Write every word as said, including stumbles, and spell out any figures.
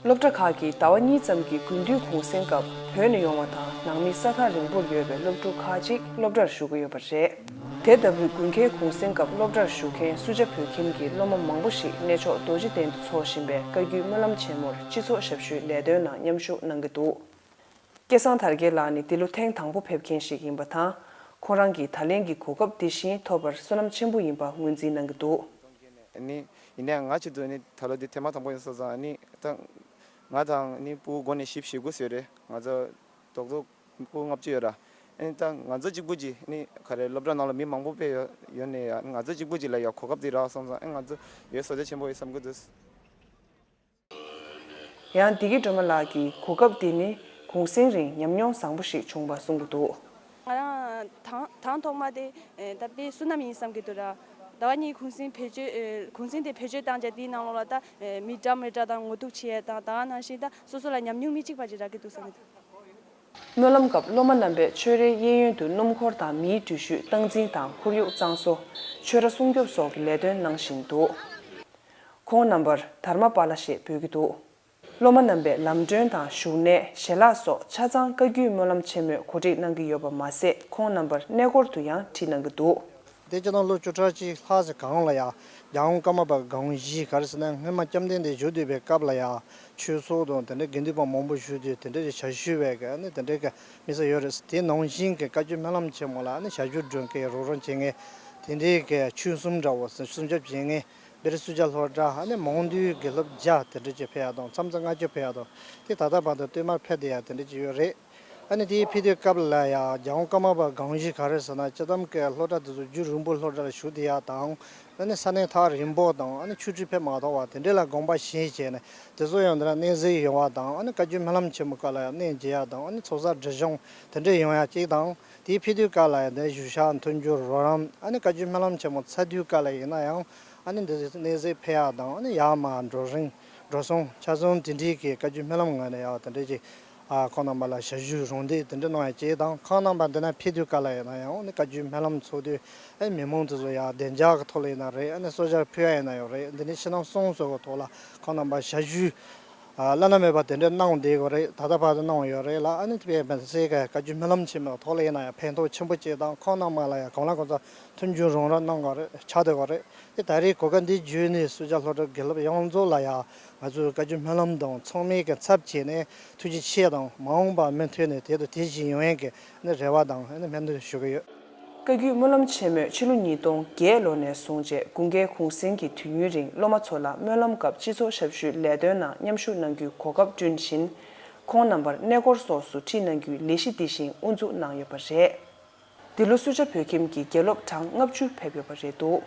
སློབ་གྲྭ་ཁག་གིས་ཟླ་བ་གཉིས་ཙམ་གྱི་དགུན་དུས་གུང་སེང་སྐབས་བོད་ནས་ཡོང་བ་དང་ནང་མི་ས་ཐག་རིང་པོར་ཡོད་པའི་སློབ་ཕྲུག་ཁག་ཅིག་སློབ་གྲྭར་ཞུགས་ཀྱི་ཡོད་པ་རེད། དེ་ལྟ་བུའི་དགུན་ཁའི་གུང་སེང་སྐབས་སློབ་གྲྭར་ཞུགས་མཁན་སུ་ཇཱ་བོད་ཁྱིམ་གྱི་སློབ་མ་མང་པོ་ཞིག་གནས་མཆོག་རྡོ་རྗེ་གདན་དུ་འཚོགས་བཞིན་པའི་བཀའ་བརྒྱུད་སྨོན་ལམ་ཆེན་མོར་སྤྱི་ཚོགས་ཞབས་ཞུའི་ལས་དོན་ནང་མཉམ་ཞུགས་གནང་གི་འདུག་སྐལ་བཟང་དར་རྒྱས་ལགས་ནི་འདི་ལོ་ཐེངས་དང་པོ་ཕེབས་མཁན་ཞིག་ཡིན་པ་དང་། ཁོང་རང་གིས་ད་ལན་གྱི་གོ་སྐབས་འདི་བཞིན་ཐོབ་པར་བསོད་ནམས་ཆེན་པོ་ཡིན་པ་ངོས་འཛིན་གནང་གི་འདུག་ནི་ཡིན་ནའང་ང་ཆེད་དུ་ནི་ད་ལོ་འདི་ཐེངས་མ་དང་པོ་ཡིན་སོང་ཙང་ནི་ད་ང་དང་ནི་ཕྲུ་གུ་འགོ་ནས་བཞི་བཅུ་ཞེ་དགུ་ཟེར་རེད། ང་ཚོ་རྡོག་རྡོག་ཕྲུ་གུ་ལྔ་བཅུ་ཡོད་ར། ཨ་ནི་ད་ང་ཚོ་གཅིག་པུ་གཅིག་ནི་ག་རེ་སློབ་གྲྭ་ནང་ལ་མི་མང་པོ་ཕེབས་ཡོད་ཡོད་ནས་ཡ་ང་ཚོ་གཅིག་པུ་གཅིག་ལ་ཡ་གོ་སྐབས་འདི་རག་སོང་ཙང་ཨ་ང་ཚོ་ཡོད་བསོད་བདེ་ཆེན་པོ་ཡོད་བསམ་གྱི་འདུག་ཡང་བདེ་སྐྱིད་སྒྲོལ་མ་ལགས་ཀྱིས་གོ་སྐབས་འདི་ནི་གུང་སེང་རིང་ཉམས་མྱོང་བཟང་པོ་ཞིག་བྱུང་བ་གསུང་གི་འདུག་ང་རང་དང་དང་ཐོག་མ་དེ་ད་དཔེ་བསོད་ནམས་ཡིན་བསམ་གྱི་འདུག་ར། ཟླ་བ་གཉིས་གུང་སེང་བེད་སྤྱོད་གུང་སེང་དེ་བེད་སྤྱོད་བཏང་རྗེས་དེའི་ནང་ལོགས་ལ་ད་མི་འདྲ་མི་འདྲ་དང་ངོ་ཐུག་བྱེད་ཡས་དང་ད་ག་ནང་བཞིན་ད་སོ་སོ་ལ་ཉམས་མྱོང་མི་གཅིག་པ་ཅིག་རག་གི་འདུག་བསམ་གྱི་འདུག་སྨོན་ལམ་སྐབས་སློབ་མ་རྣམ་པས་ཆོས་རའི་གཡས་གཡོན་དུ་སྣུམ་འཁོར་དང་མིའི་འགྲུལ་བཞུད་སྟངས་འཛིན་དང་ཁོར་ཡུག་གཙང་བཟོ། ཆོས་ར་སྲུང་སྐྱོབ་སོགས་ཀྱི་ལས་དོན་གནང་བཞིན་འདུག་ཁོང་རྣམ་པར་དྷརྨ་པཱ་ལ་ཞེས་འབོད་ཀྱི་འདུག་སློབ་མ་རྣམ་པས་ལམ་གྲོན་དང་བཞུགས་གནས་ཞལ་ལག་སོགས་ཆ་ཚང་བཀའ་བརྒྱུད་སྨོན་ལམ་ཆེན་མོས་གོ་སྒྲིག་གནང་གི་ཡོད་པ་མ་ཟད་ཁོང་རྣམ་པར་གནས་སྐོར་དུ་ཡང་ཁྲིད་གནང་གི་འདུག་དེ་སྤྱིར་བཏང་ལོ་བཅུ་ཕྲག་གཅིག་ལྷག་ཙམ་གོང་ལ་ཡང་རྒྱལ་དབང་ཀརྨ་པ་སྒམ་པོ་བཞི་ག་རེ་ཟེར་ན་སྔོན་མ་བཅོམ་ལྡན་འདས་བཞུགས་སྡོད་པའི་སྐབས་ལ་ཡང་ཆོས་ཚོགས་དང་དེ་འདྲའི་དགེ་འདུན་པ་མང་པོ་བཞུགས་ཏེ་དེ་འདྲའི་ཞབས་ཞུ་བའི་གི་ཨ་ནི་དེ་འདྲའི་གི་དམིགས་བསལ་ཡོད་རེད། དེ་ནང་བཞིན་གི་བཀའ་བརྒྱུད་སྨོན་ལམ་ཆེན་མོ་ལ་ཨ་ནི་ཞབས་ཞུ་སྒྲུབ་མཁན་རོགས་རམ་བྱེད་མཁན་དེ་འདྲའི་གི་ཆོས་གསུམ་འདྲ་བོ་སྲུང་སྐྱོབ་བྱེད་མཁན། བེ་རི་སུ་ཇཱ་སློབ་གྲྭ་ཨ་ནི་མང་དུས་དགེ་སློབ་བརྒྱ་དེ་འདྲ་ཅིག་ཕེབས་ཡག་དང་མཚམས་མཚམས་ལྔ་བཅུ་ཕེབས་ཡག་དང་དེ་ད་ལྟ་བར་དུ་བསྟུད་མར་ཕེབས་བསྡད་ཡག་དེ་འདྲ་ཅིག་ཡོད་རེད། ཨ་ནི་དེའི་ཕེབས་དུས་སྐབས་ལ་ཡང་རྒྱལ་དབང་ཀརྨ་པ་སྒམ་པོ་བཞི་ག་རེ་ཟེར་ན་སྤྱིར་བཏང་གི་སློབ་གྲྭ་དེ་ཚོ་རྒྱུན་རིང་པོ་སློབ་གྲྭ་ལ་བཞུགས་བསྡད་ཡག་དང་ཨ་ནི་ས་གནས་ཐག་རིང་པོ་དང་ཨ་ནི་ཆོས་ཁྲིད་ཕེབས་མ་ཐུབ་པ་དེ་འདྲ་ལ་དགོངས་པ་བཞེས་བྱས་ནས་དེ་ཚོ་ཡང་འདི་ལ་གནས་གཟིགས་ཡོང་བ་དང་ཨ་ནི་བཀའ་བརྒྱུད་སྨོན་ལམ་ཆེན་མོ་སྐབས་ལ་ཡང་གནས་མཇལ་ཡག་དང་ཨ་ནི་ཚོགས་བསགས་སྒྲིབ་སྦྱོང་དེ་འདྲ་ཡོང་ཡག་གཅིག་དང་། དེའི་ཕེབས་དུས་སྐབས་ལ་ཡང་དེ་བཞུགས་ཤག་མཐུན་འགྱུར་རོགས་རམ་ཨ་ནི་བཀའ་བརྒྱུད་སྨོན་ལམ་ཆེན་མོ་ཚར་དུས་སྐབས་ལ་ཡིན་ན་ཡང་ཨ་ནི་འདི་གནས་གཟིགས་ཕེབས་ཡག་དང་ཨ་ནི་ཡར་མར་འགྲོ་རིང་འགྲོ་སོང་ཆ་ཚང་དེ་འདྲའི་གི་བཀའ་བརྒྱུད་སྨོན་ལམ་ངོས་ནས་ཡང་དེ་འདྲའི་ཅིག་ཨ་ཁོང་རྣམ་པ་ལ་ཞབས་ཞུ་རོགས་འདེགས་དེ་འདྲ་གནང་ཡག་ཅིག་དང་ཁོང་རྣམ་པ་འདི་ན་ཕེབས་དུས་སྐབས་ལ་ཡིན་ན་ཡང་ཨ་ནི་བཀའ་བརྒྱུད་སྨོན་ལམ་ཚོགས་དུས་ཨ་ནི་མི་མང་དེ་ཚོ་ཡང་བདེ་འཇགས་ཀྱི་ཐོག་ལ་ཡིན་ན་རེད། ཨ་ནི་གསོལ་ཇ་ཕུལ་ཡག་ཡིན་ན་ཡང་རེད། འདི་ནི་ཕྱི་ནང་གསང་སོགས་ཀྱི་ཐོག་ལ་ཁོང་རྣམ་པ་ཞབས་ཞུ་བླ་ན་མེད་པ་དེ་འདྲ་གནང་བསྡད་ཡོད་རེད། ད་ལྟ་བར་དུ་གནང་ཡོད་རེད་ལ། ཨ་ནི་དཔེ་མི་སྲིད་ཀྱི་བཀའ་བརྒྱུད་སྨོན་ལམ་ཆེན་མོའི་ཐོག་ལ་ཡིན་ན་ཡང་ཕན་ཐོགས་ཆེན་པོ་བྱས་དང་ཁོང་རྣམ་པ་ལ་ཡང་གང་ལ་གང་འཚམ་མཐུན་འགྱུར་རོགས་རམ་གནང་དགོས་རེད། ཆགས་བསྡད་ཡོད་རེད། དེ་ད་རེས་གོ་སྐབས་འདི་བརྒྱུད་ནས་སུ་ཇཱ་སློབ་གྲྭ་དགེ་སློབ་ཡོངས་རྫོགས་ལ་ཡང་ང་ཚོའི་བཀའ་བརྒྱུད་སྨོན་ལམ་དང་ཚང་མའི་གི་ཚབ་བྱས་ནས་ཐུགས་རྗེ་ཆེ་དང་མ་འོངས་པ་མུ་མཐུད་ནས་དེ་དང་དེ་བཞིན་ཡོང་ཡས་ཀྱི་ནི་རེ་བ་དང་ཨ་ནི་སྨོན་འདུན་ཞུ་གི་ཡོད། བཀའ་བརྒྱུད་སྨོན་ལམ་ཆེན་མོས་ཕྱི་ལོ་ཉིས་སྟོང་བརྒྱད་ལོ་ནས་བཟུང་རྗེས་དགུན་ཁའི་གུང་སེང་གི་དུས་ཡུན་རིང་སློབ་མ་ཚོ་ལ་སྨོན་ལམ་སྐབས་སྤྱི་ཚོགས་ཞབས་ཞུའི་ལས་དོན་ནང་མཉམ་ཞུགས་གནང་རྒྱུའི་གོ་སྐབས་བསྐྲུན་བཞིན། ཁོང་རྣམ་པར་གནས་སྐོར་སོགས་སུ་ཁྲིད་གནང་རྒྱུའི་ལས་གཞི་འདི་བཞིན་དབུ་འཛུགས་གནང་ཡོད་པ་རེད། འདི་ལོ་སུ་ཇཱ་བོད་ཁྱིམ་གྱི་དགེ་སློབ་གྲངས་ལྔ་བཅུ་ཕེབས་ཡོད་པ་རེད་འདུག